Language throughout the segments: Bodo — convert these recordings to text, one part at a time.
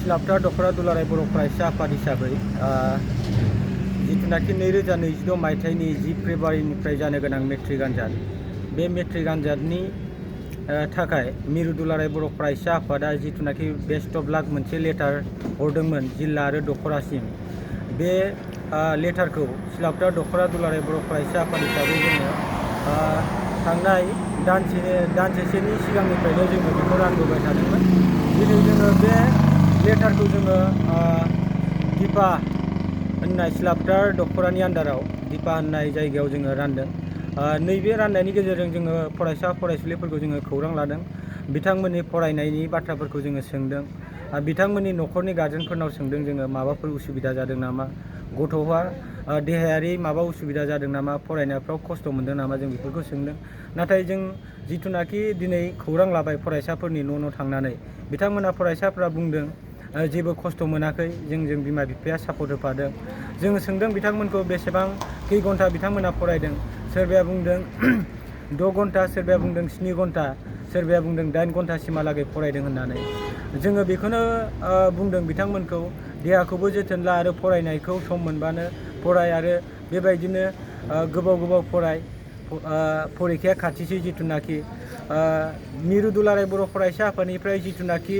सिलापथार दखरा दुलाराय बर' फरायसा आफाद हिसाबै जिथुनाखि 2022 मायथाइनि 10 फेब्रुवारिनिफ्राय जानो गोनां मेट्रिक आनजाद, बे मेट्रिक आनजादनि थाखाय मिरु दुलाराय बर' फरायसा आफादा जिथुनाखि बेस्ट अफ लाक मोनसे लेटार हरदोंमोन जिल्ला आरो दखरासिम, बे लेटारखौ सिलापथार दखरा दुलाराय बर' फरायसा आफाद हिसाबै जोङो थांनाय दानसेसोनि सिगांनिफ्रायनो जोङो बेखौ रानबोबाय थादोंमोन। दिनै जोङो बे लेटारखौ जोङो दिपा होननाय सिलापथार दखरानि आन्दाराव दिपा होननाय जायगायाव जोङो रानदों। नैबे राननायनि गेजेरजों जोङो फरायसा फरायसुलिफोरखौ जोङो खौरां लादों, बिथांमोननि फरायनायनि बाथ्राफोरखौ जोङो सोंदों, बिथांमोननि न'खरनि गार्जेनफोरनाव सोंदों जोङो माबाफोर उसुबिदा जादों नामा, गथ'आ देहायारि माबा उसुबिदा जादों नामा, फरायनायफ्राव खस्थ' मोनदों नामा, जों बेफोरखौ सोंदों। नाथाय जों जिथुनाखि दिनै खौरां लाबाय फरायसाफोरनि न' थांनानै, बिथांमोना फरायसाफ्रा बुंदों जेबो खस्थ' मोनाखै, जोंजों बिमा बिफाया सापर्ट होफादों। जोङो सोंदों बिथांमोनखौ बेसेबां खै घन्टा बिथांमोना फरायदों, सोरबाया बुंदों 6 घन्टा, सोरबाया बुंदों 7 घन्टा, सोरबाया बुंदों 8 घन्टासिमहालागै फरायदों होननानै। जोङो बेखौनो बुंदों बिथांमोनखौ देहाखौबो जोथोन ला आरो फरायनायखौ सम मोनबानो फराय आरो बेबायदिनो गोबाव फराय, फरिखाया खाथिसै जिथुनाखि मिरु दुलाराय बर' फरायसा आफादनिफ्राय जिथुनाखि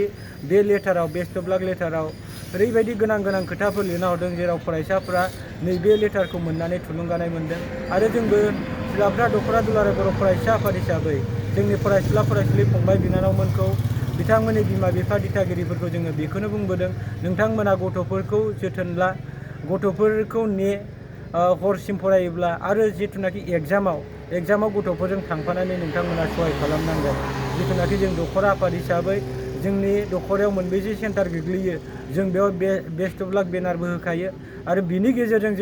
बे लेटाराव बेस्ट अफ लाक लेटाराव ओरैबायदि गोनां खोथाफोर लिरना हरदों जेराव फरायसाफ्रा नैबे लेटारखौ मोननानै थुलुंगानाय मोनदों। आरो जोंबो सिलापथार दखरा दुलाराय बर' फरायसा आफाद हिसाबै जोंनि फरायसुला फरायसुलि फंबाय बिनानावमोनखौ, बिथांमोननि बिमा बिफा दिथागिरिफोरखौ जोङो बेखौनो बुंबोदों, नोंथांमोना गथ'फोरखौ जोथोन ला, गथ'फोरखौ हरसिम फरायोब्ला आरो जिथुनाखि एग्जामाव गथ'फोरजों थांफानानै नोंथांमोना सहाय खालामनांगोन। जिथुनाखि जों दखरा आफाद हिसाबै जोंनि दखरायाव मोनबेसे सेन्टार गोग्लैयो जों बेयाव बेस्ट अफ लाक बेनारबो होखायो आरो बिनि गेजेरजों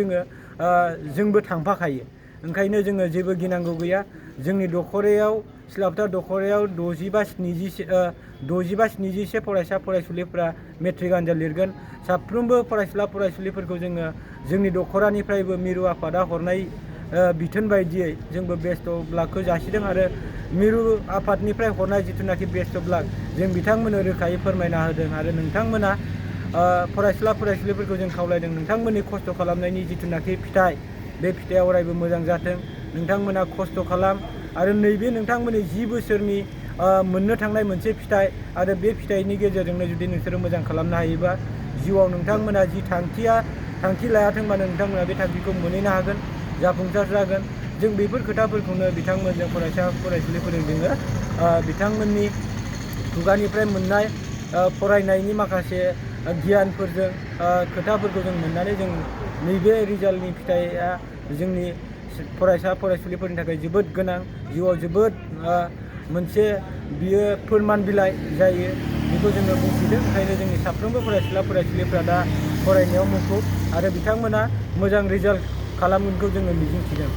जोंबो थांफाखायो। ओंखायनो जोङो जेबो गिनांगौ गैया। जोंनि दखरायाव सिलापथार दखरायाव 65-70 फरायसा फरायसुलिफ्रा मेट्रिक आनजाद लिरगोन। साफ्रोमबो फरायसुला फरायसुलिफोरखौ जोङो जोंनि दखरानिफ्रायबो मिरु आफादा हरनाय बिथोन बायदियै जोंबो बेस्ट अफ लाकखौ जासिदों आरो मिरु आफादनिफ्राय हरनाय जिथुनाखि बेस्ट अफ लाक जों बिथांमोननो रोखायै फोरमायना होदों आरो नोंथांमोना फरायसुला फरायसुलिफोरखौ जों खावलायदों नोंथांमोननि खस्थ' खालामनायनि जिथुनाखि फिथाइ, बे फिथाइया अरायबो मोजां जाथों। नोंथांमोना खस्थ' खालाम आरो नैबे नोंथांमोननि 10 बोसोरनि मोननो थांनाय मोनसे फिथाइ आरो बे फिथाइनि गेजेरजोंनो जुदि नोंसोरो मोजां खालामनो हायोबा जिउआव नोंथांमोना जि थांखि लायाथोंबानो नोंथांमोना बे थांखिखौ मोनहैनो हागोन, जाफुंसार जागोन। जों बेफोर खोथाफोरखौनो बिथांमोनजों फरायसा फरायसुलिफोरजों जोङो बिथांमोननि खुगानिफ्राय मोननाय फरायनायनि माखासे गियानफोरजों खोथाफोरखौ जों मोननानै जों नैबे रिजाल्टनि फिथाइया जोंनि फरायसा फरायसुलिफोरनि थाखाय जोबोद गोनां, जिउआव जोबोद मोनसे बियो फोरमान बिलाइ जायो, बेखौ जोङो बुंथिदों। ओंखायनो जोंनि साफ्रोमबो फरायसुला फरायसुलिफ्रा दा फरायनायाव मुखुब आरो बिथांमोना मोजां रिजाल्ट खालामगोनखौ जोङो मिजिंथिदों।